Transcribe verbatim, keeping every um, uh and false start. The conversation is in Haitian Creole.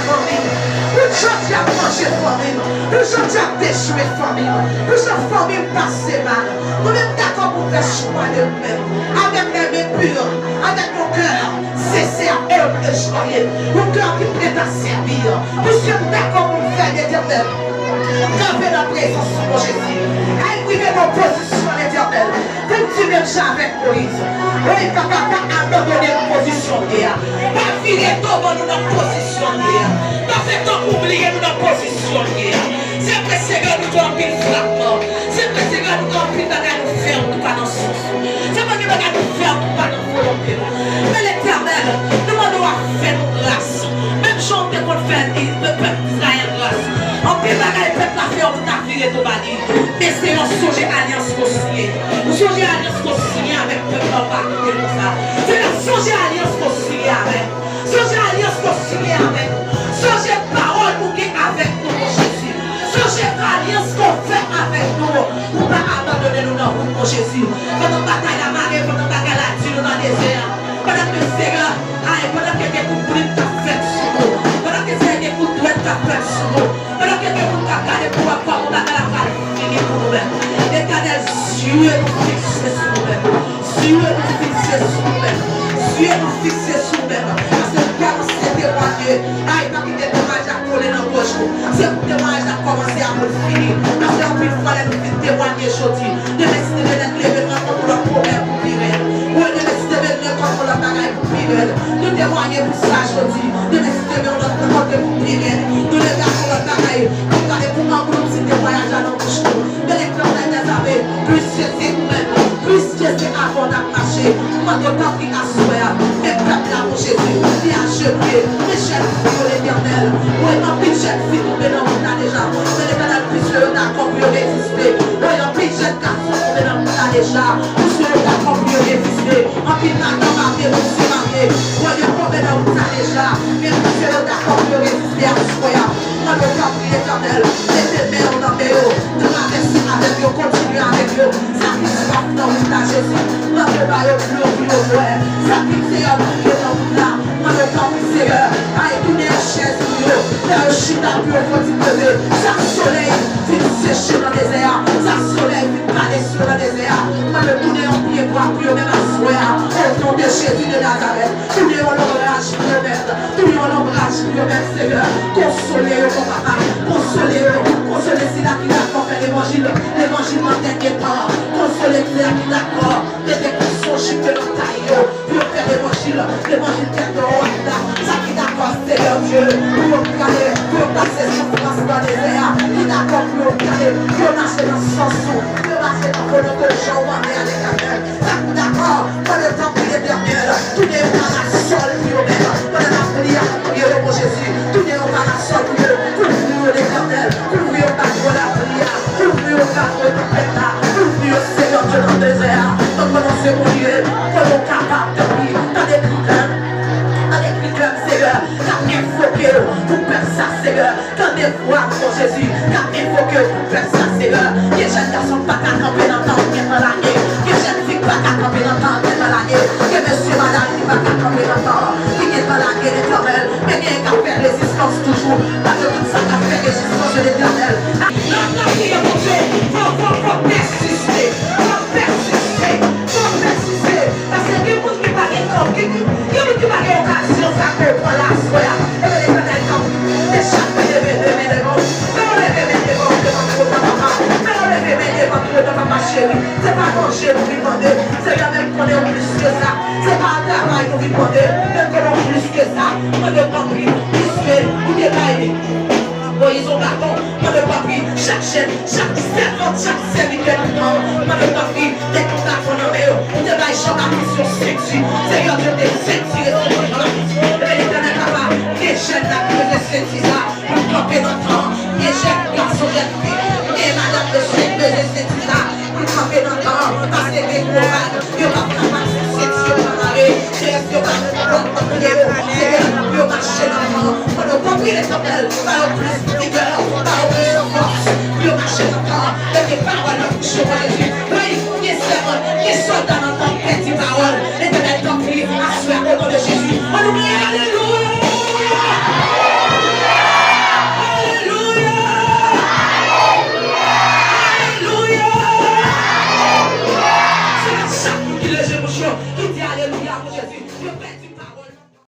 Fanmi m, pou jan dyab manje fanmi m, pou jan dyab dechire fanmi m, pou jan fanmi m pase mal. Mwen menm dakò pou m fè chwa de ou menm, avèk lè men pur, avèk yon kè sensè, humble e joyeux, yon kè ki prè a sèvi. Piske m dakò pou m fè l, Letènèl. M kanpe nan prezans ou, Jezi. Ay, m rive nan pozisyon, Letènèl. Pou m di menm jan avèk Moyiz. Wi, papa, pa abandone m pozisyon m ye a. Pa vire do ban nou nan pozisyon m ye a. Pa fè tankou w bliye nou nan pozisyon n ye a. Se vre, Senyè, nou gen anpil frapman. Se vre, Senyè, nou gen anpil bagay nou fè, nou tou pa nan sans ou. Se vre, gen bagay nou fè, nou tou pa nan volonte w. Men Letènèl, nou mande w ap fè nou gras. Menm jan w te konn fè pèp Izrayèl gras. Anpil bagay pèp la fè, ou ta vire do ba li. Men Senyè, sonje alyans ke w siyen. Sonje alyans ke w siyen avèk pèp la, ou pa kite l konsa. Senyè, sonje alyans ke w siyen avèk. Sonje alyans ke w siyen avèk. Sonje pawòl ou gen avèk nou, mon Jezi. Sonje alyans ke w fè avèk nou. Ou pa abandone nou nan wout, mon Jezi. Pandan batay la mare, pandan bagay la di, nou nan dezè a. Pandan ke Senyè, ay, pandan ke gen kout plim k ap fèt sou nou. Pandan ke Senyè gen kout dwèt k ap fèt sou nou. Pandan ke gen moun k ap gade pou wè kòman bagay la pral fini pou nou menm. Letènèl, zye nou fikse sou nou menm. Zye nou fikse sou nou menm. Zye nou fikse sou nou menm. Paske w kòmanse temwanye. Ay, pa kite temwayaj la kole nan gòj nou. Se pou temwayaj la kòmanse apre l fini. Paske anpil fwa, lè nou fin temwanye jodi, demen si Dye vle, n ap leve, n ap rankontre lòt pwoblèm pou pi rèd. Wi, demen si Dye vle, n ap rankontre lòt bagay pou pi rèd. Nou temwanye pou sa jodi. Demen si Dye vle, yon lòt kote pou pi rèd. Nou leve ak yon lòt bagay. Nou gade pou mangoul ti temwayaj la nan bouch nou. Men Letènèl dèzame, plis Jezi ou menm, plis Jezi avè w n ap mache. M mande w tanpri aswè a, men pèp la, mon Jezi, li ajenouye, men jèn fi yo, Letènèl. Wi, anpil jèn fi tonbe nan wout la deja. Men Letènèl, piske yo dakò pou yo reziste. Wi, anpil jèn gason tonbe nan wout la deja, piske yo dakò pou yo reziste. Anpil madanm ap denonse mari yo, yo tonbe nan wout la deja, men piske yo dakò pou yo reziste aswè a. Mande w tanpri, Letènèl, mete men w nan men yo, travèse avèk yo, kontinye avèk yo. Sa ki swaf nan wout la, Jezi, mande w ba yo dlo pou yo bwè. Sa ki, Senyè, manke nan wout la, mande w tanpri, Senyè, ay, tounen yon chèz pou yo, fè yo chita pou yo fon ti pleve. Sa solèy fin seche nan dezè a, sa solèy fin kale sou yo nan dezè a, mande w tounen yon pyebwa pou yo menm aswè a, o non de Jezi de Nazarèt. Tounen yon lonbraj pou yo menm. Tounen yon lonbraj pou yo menm, Senyè. Konsole yo, mon papa. Konsole yo. Konsole sila ki dakò fè levanjil, levanjil nan dènye tan. Konsole sila ki dakò mete konsonjik yo nan tay yo pou yo fè levanjil, levanjil tèt dwat la. Sa ki dakò, Senyè Dye, pou yo prale, pou yo pase soufrans nan dezè a. Ki dakò pou yo prale, pou yo mache nan sans ou, pou yo mache nan volonte w jan w mande a, Letènèl. Sa ki dakò, mande w tanpri, Letènèl, tounen yon parasòl pou yo menm. Pandan lapli a ap touye yo, mon Jezi, tounen yon parasòl pou yo. Kouvri yo, Letènèl. Kouvri yo pa dlo lapli a. Kouvri yo pa dlo tanpèt la. Kouvri yo, Senyè Dye, nan dezè a. Nan non de Jezi, Bondye, pou yo kapab, tanpri, tande kri klèm. Tande kri klèm, Senyè, k ap envoke w pou pèp sa, Senyè. Tande vwa m, o Jezi, k ap envoke w pou pèp sa, Senyè. Gen jèn gason k pa ka kanpe nan tan w gentan lage. Gen jèn fi k pa ka kanpe nan tan w gentan lage. Gen mesye, madanm ki pa ka kanpe nan tan w, ki gentan lage, Letènèl. Men genyen k ap fè rezistans toujou. Paske tout sa k ap fè rezistans yo, Letènèl. Lè w ap priye Bondye, fò, fò, fò w pèsiste. Fò w pèsiste. Fò w pèsiste. Paske gen moun ki pa gen tan, gen, gen moun ki pa gen okazyon sa ke w pran la aswè a. Ebyen, Letènèl, tanpri, men chak men leve, men devan w. Fè yo leve men devan w, devan twòn nan papa. Fè yo leve men devan twòn nan papa cheri. Se pa manje nou vin mande. Senyè, men m konnen w plis ke sa. Se pa travay nou vin mande. Men m konnen w plis ke sa. Mande w tanpri, piske ou te bay Moyiz yon baton. Mande w tanpri, chak jèn, chak sèvant, chak sèvitè nan tan w, mande w tanpri, met yon baton nan men yo. Ou te bay Jan Batis yon senti. Senyè Dye, te sentire sou Jan Batis. Ebyen, Letènèl papa, gen jèn la ki bezwen senti sa pou l kanpe nan tan. Gen jèn gason, jèn fi, gen madanm yo bezwen senti sa pou l kanpe nan tan. Paske gen gwo vag. Yo p ap ka pase senti yo pa mare. Jès yo pa pran nan pye yo. Senyè, pou yo mache nan tan. Mande w tanpri, Letènèl, ba yo plis vigè, ba yo plis fòs pou yo mache nan tan. Mete pawòl nan bouch yo, Jezi.